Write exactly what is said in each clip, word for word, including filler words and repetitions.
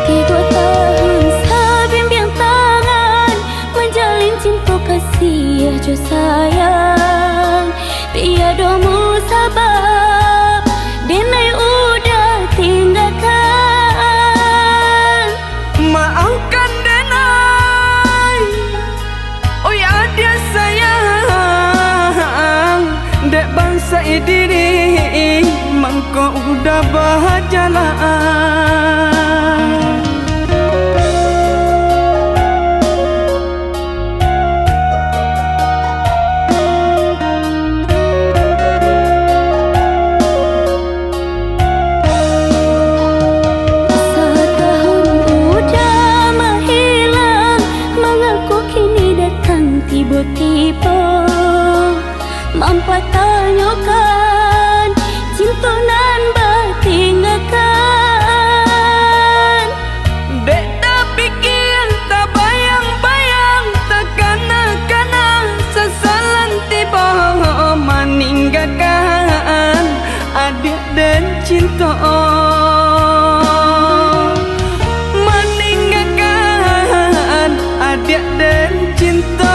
Tigo tahun sabimbiang tangan, manjalin cinto kasiah jo sayang. Tiado musabab, denai udah tinggakan. Maafkan denai, oi adiak sayang, dek bangsa diri, mangko udah bajalan. Satahun udah mahilang, mangako kini datang tibo-tibo, mampatanyokan cinto nan batinggakan. Dek tapikia, tabayang-bayang, takana-kana, sasalan tibo maninggakan adiak den cinto. Maninggakan adiak den cinto.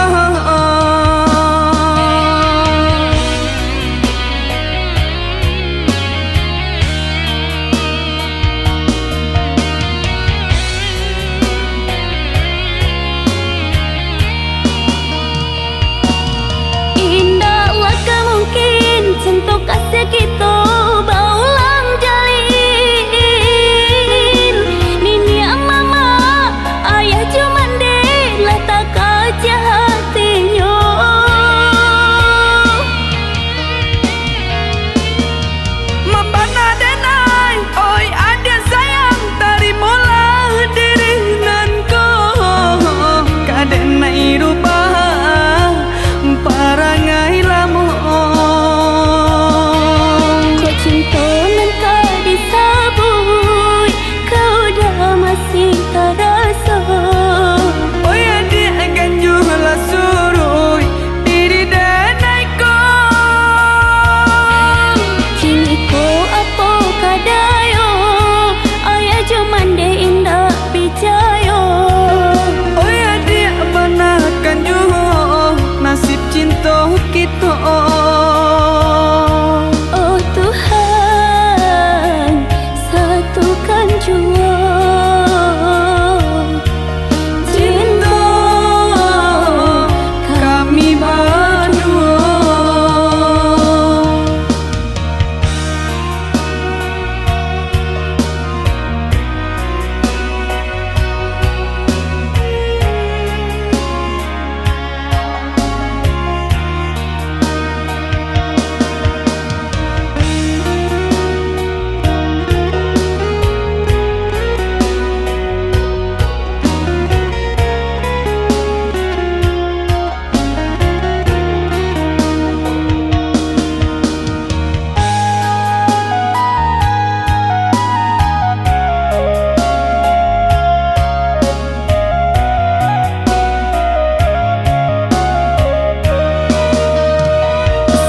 Indaklah ka mungkin cinto kasiah kito baulang jalin. Niniak mamak, ayah jo mandeh lah takaciah hatinyo. Mambana denai, oi adiak sayang, tarimolah diri nan ko, ka denai rubah parangai lamo. Kok cinto nan ka disabuik, kau dah masih taraso. Oi adiak ganjulah suruik diri denai ko. Kini ko apo kadayo, ayah jo mandeh indak picayo. Oi adiak banakan juo nasib cinto kito. Oh Tuhan, satukan juo cinto kami baduo.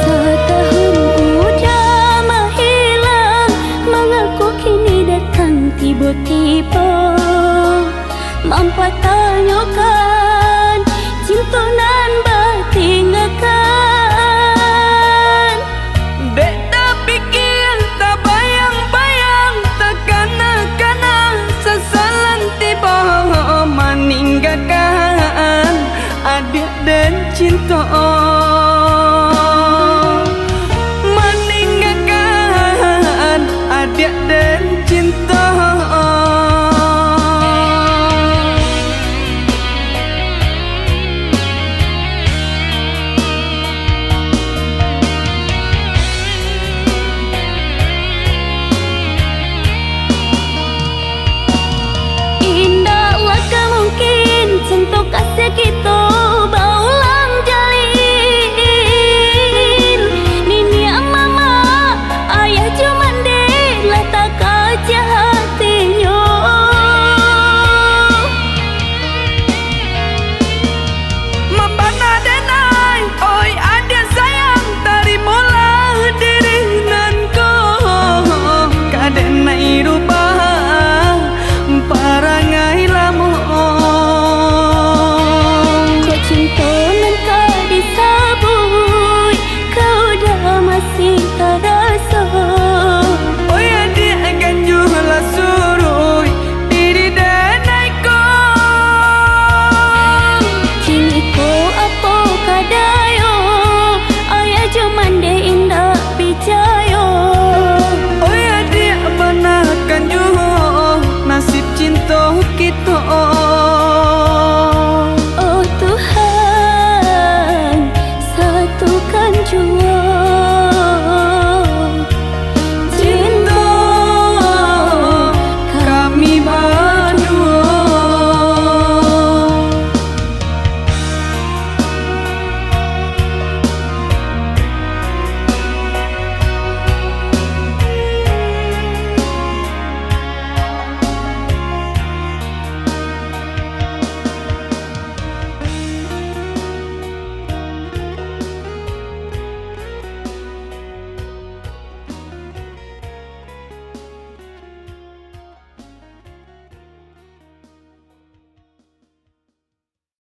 Satahun udah mahilang, mangako kini datang tibo-tibo, mampatanyokan cinto nan